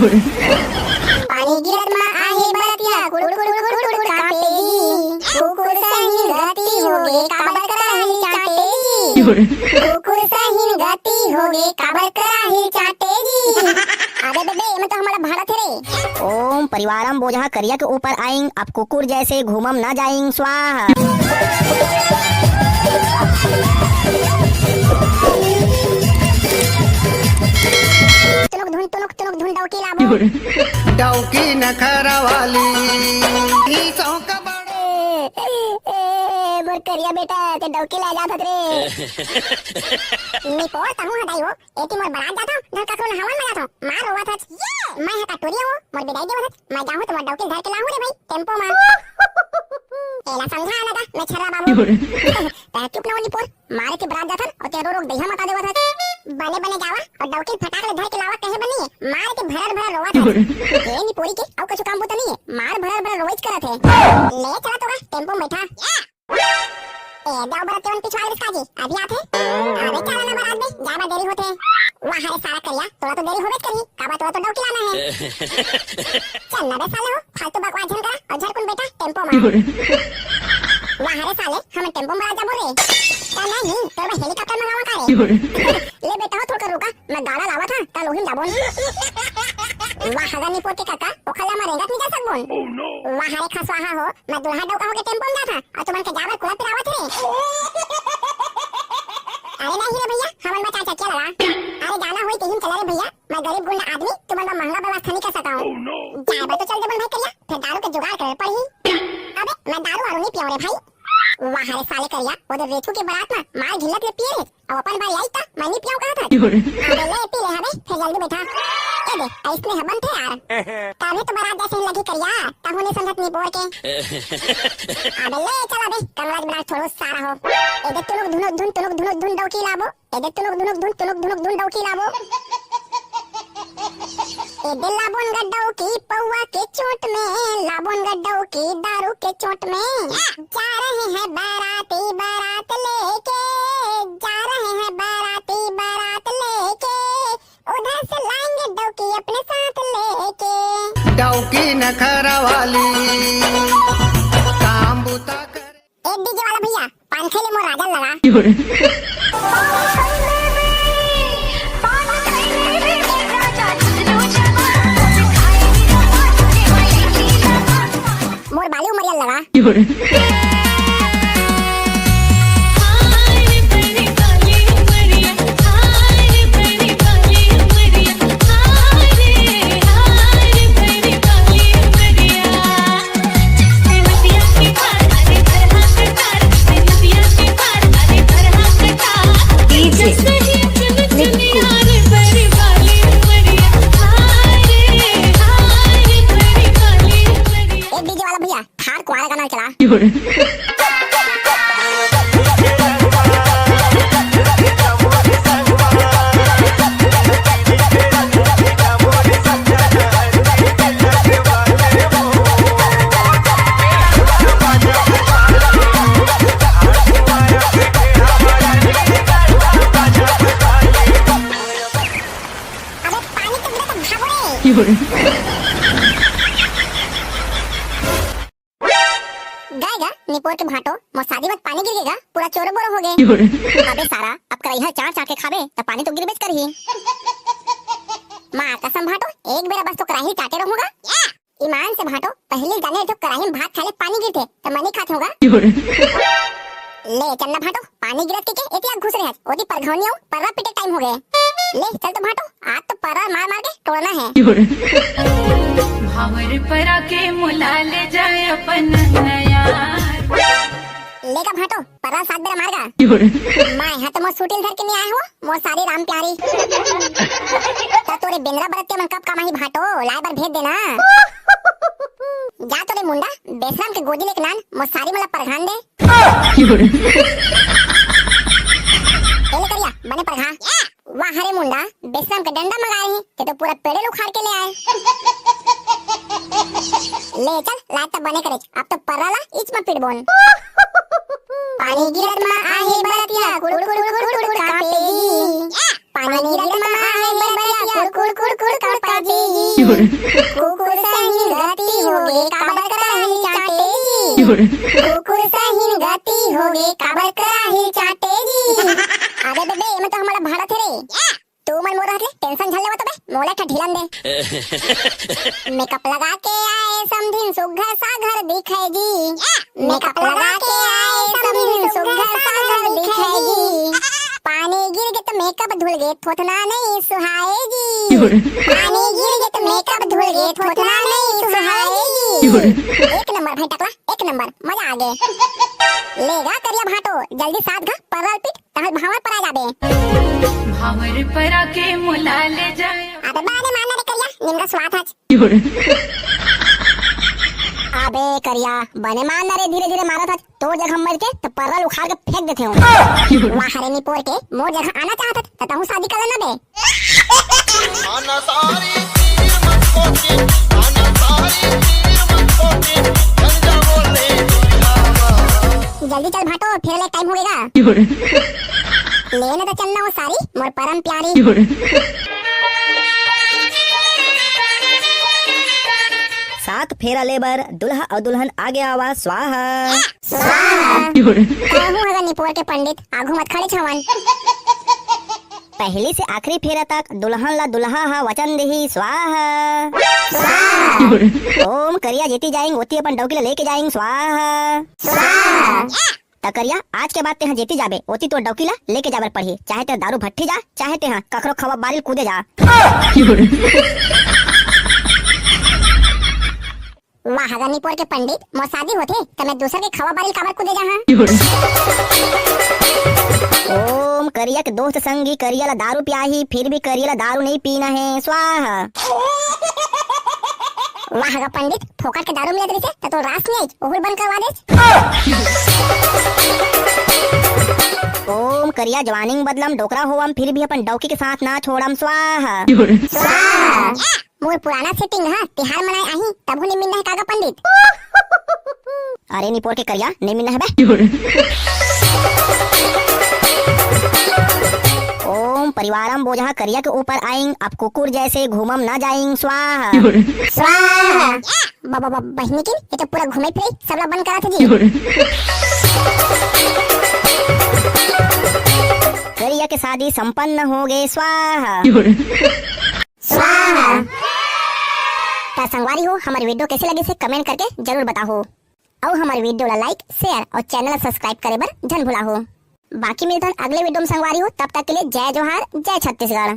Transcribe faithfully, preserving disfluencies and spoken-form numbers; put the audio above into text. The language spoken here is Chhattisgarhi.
पानी गिरत मा आहे बरतिया, कुड़ कुड़ कुड़ कुड़ कांपे जी। कुकुर सही गति होगे, काबर कराही चांटे जी। कुकुर सही गति होगे, काबर कराही चांटे जी। अबे बे, बे, एमे तो हमला भाड़त हे रे। ओम परिवारम बोझा करिया के ऊपर आइंग, अब कुकुर जैसे घूमम ना जाइंग, स्वाहा। तुनुक धुन, तुनुक, तुनुक धुन डौकी लाबो। डौकी नखरा वाली, ई सौंका बड़ो। ए, ए, ए, मोर करिया बेटा, ते डौकी ला जात हस रे। निपोर तहूं ह दाई हो, एती मोर बरात जात हंव, धन कखरो नहावन में जात हंव, मार रोवत हच। मैं ह का टूरी हंव, मोर बिदाई देवत हच, मैं जाहूं त मोर डौकी धर के लाहूं रे भाई, टेम्पो मा। एला समझा लगा, मैं छर्रा बाबू। तै चुप ना हो निपोर, मारे के बरात जाथन अउ तेरो रोक दइहा मता देवत हस। बने बने जावा अउ डौकी फटाक ले धर के लावा कहे बनी, मारे के भरर भरर रोवत हस। ए निपोरी के अउ कछु काम बुता नहीं है, मार भरर भरर रोवइच करत हे। ले चला तो का, टेम्पो में बैठा। ए, देव बरत तेवन पिछवा ले काजी, अभी आथे। अबे चला ना बरात बे, जाए बर देरी होथे। वाह रे सारा करिया, तोला तो देरी होबे करही, काबर तोला तो डौकी लाना है। चल ना बे साले हो, फालतू बकवास झन करा अउ झटकुन बैठा टेम्पो मा। वाह रे साले, हमन टेम्पो मा बरात जाबो रे। त नहीं, तोर बर हेलीकॉप्टर मंगावा का रे? ले बेटा हो, थोड़ा रुका, मैं गाड़ा लावत हंव, त लोहिम जाबो। वाह गा निपोर के काका, ओखर ला मैं रेंगत नहीं जा सकबो। वाह रे खसवाहा हो, मैं दूल्हा डौका होके टेम्पो में जात हंव, अउ तुमन के जाए बर कुला पिरावत हे रे। अरे नहीं रे भैया, हमन बर चार चकिया लगा। अरे जाना होई तिहिन चला रे भैया, मैं गरीब गुंडा आदमी, तुमन बर महंगा व्यवस्था नहीं कर सकंव। जाए बर तो चल देबो भाई करिया, फेर दारू के जुगाड़ करे पड़ही। अबे मैं दारू वारू नहीं पियंव रे भाई। वाह रे साले करिया, वो तो रेथू के बरात में मार घिल्लत ले पिए रहे, अब अपन बारी आई त मैं नहीं पियंव कहत हस। अबे ले पी ले हबे, फेर जल्दी बैठा। ए दे, अइसने हबन थे यार। तभी तो बरात जैसे ही लगी करिया, तहु नहीं समझत निपोर के। अबे ले चल अबे, कंगराज बना छोड़ो सारा हो। ए दे तुनुक धुनुक धुन, तुनुक धुनुक धुन डौकी लाबो। ए दे तुनुक धुनुक धुन, तुनुक धुनुक धुन डौकी लाबो। ए दे लाबोन गा डौकी पौवा के चोट में, लाबोन गा डौकी दारू के चोट में। जा रहे हैं बाराती बारात लेके, जा रहे हैं बाराती बारात लेके, उधर से लाएंगे डौकी अपने साथ लेके। डौकी नखरा वाली, काम बुता कर। ए डीजे वाला भैया, पान खइले मोर राजा लगा। मोर बाली उमरिया लगा। ए डीजे वाला भैया, थार कुआरा गाना चला। अबे पानी तो गिरा तो भागो रे। गाय गा निपोर के भांटो, मोर शादी में पानी गिर गे गा, पूरा चोरो बोरो हो गे। अबे सारा, अब करैहा चाट चाट के खाबे, त पानी तो गिरबेच करही। माँ कसम भांटो, एक बेरा बस तो कराही चाटे रहूंगा। ईमान से भांटो, पहली जाने तो कराही में भात खाले पानी गिरथे, त मैं नहीं खात होगा। ले चन्ना भांटो, पानी गिरत के, के एती आग घुस रहे हस, ओती परघौनी आऊ, पर्रा पीटे टाइम हो गए। ले चल तो भांटो, आज तो पर्रा मार मार के तोड़ना है। भांवर परा के मुला ले जाए अपन नया। लेगा भांटो, पर्रा सात बेरा मारगा। मैं हा तो मोर सूटिल धर के नहीं आए हो, मोर सारी राम प्यारी। त तोरे बेंदरा बरतिया मन कब कमाही भांटो, लाए बर भेज देना। जा तोरे मुंडा, बेसरम के गोदी लेके नान, मोर सारी मला परघान दे। एले करिया, बने परघा। वाह रे मुंडा, बेसरम के डंडा मंगा रही, ते तो पूरा पेड़े ल उखाड़ के ले आए। ले चल, लात बने करे, अब तो पर्रा ला इच म पिटबोन। पानी गिरत मा आहे बरतिया, कुड़ कुड़ कुड़ कुड़ कांपे जी। पानी गिरत मा आहे बरतिया, कुड़ कुड़ कुड़ कुड़ कांपे जी। कुकुर सहिन गति होगे, काबर कराही चाटे जी। कुकुर सहिन गति होगे, काबर कराही चाटे जी। अबे बे, बे, एमे तो हमला भाड़त हे रे। तू मन मोर रहत ले tension झन लेवत बे, मोला एक ठा ढिलन दे। मेकअप लगा के आए समधिन, सुग्घर सागर दिखे जी। मेकअप लगा के आए समधिन, सुग्घर सागर दिखे जी। पानी गिर गे त मेकअप धुल गे, थोथना नहीं सुहाए जी। पानी गिर गे त मेकअप धुल गे, थोथना नहीं सुहाए जी। एक नंबर भाई टकला, एक नंबर, मजा आ गे। ले गा करिया भांटो, जल्दी सात घा परल पीट, तहल भांवर परा जाबे। भांवर परा के मोला ले जाए। अबे बने मान ना रे करिया, निमगा स्वाद हच। अबे करिया, बने मान ना रे, धीरे धीरे मारत हच। तोर जगह मरते त परल उखाड़ के फेंक देते हूँ। वाह रे निपोर के, मोर जगह आना चाहत हच, त तहूँ शादी कर लेना बे। जल्दी चल भांटो, फेरा ले टाइम होगे गा। लेने तो चलना हो सारी, मोर परम प्यारी। सात फेरा ले बर दुल्हा अउ दुल्हन आगे आवा, स्वाहा। स्वाहा। कहूँ हगा निपोर के पंडित, आगू मत खड़े छवन। पहली से आखिरी फेरा तक दुल्हन ला दुल्हा हा वचन देही, स्वाहा। स्वाहा। ओम करिया जेती जाएंग, ओती अपन डौकी ला लेके जाएंग, स्वाहा। स्वाहा। त करिया, आज के बाद तेहा जेती जाबे, ओती तोर डौकी ला लेके जाबर पड़ही, चाहे तेहा दारू भट्ठी जा, चाहे तेहा कखरो खवा बारिल कूदे जा। वाह गा निपोर के पंडित, मोर शादी होथे त मैं दूसर के खवा बारिल काबर कूदे जाहा? ओम करिया के दोस्त संगी करिया ला दारू पियाही, फिर भी करिया ला दारू नहीं पीना है, स्वाहा। वाह गा पंडित, फोकट के दारू मिलत रहिसे त तो रास नहीं आई, ओहुल बंद करवा देच। ओम करिया जवानिंग बदलम, डोकरा होवम, फिर भी अपन डौकी के साथ ना छोड़म, स्वाहा। स्वाहा। मोर पुराना सेटिंग हा तिहार मनाए आही, तभो नहीं मिलना है कागा पंडित। अरे निपोर के करिया, नहीं मिलना है बे। ओम परिवारम बोझा करिया के ऊपर आइंग, अब कुकुर जैसे घूमम ना जाइंग, स्वाहा। स्वाहा। बाबा, बाबा, बहिनी के, ये तो पूरा घूमे फिरे, सबला बंद करा था जी। करिया के शादी संपन्न होगे, स्वाहा। स्वाहा। त संगवारी हो, हमर video कैसे लगिस हे comment करके जरूर बताहो। अउ हमर video ला like, share अउ channel ला subscribe करे बर झन भुलाहो। बाकी मिलथन अगले video में संगवारी हो, तब तक के लिए जय जोहार, जय छत्तीसगढ़।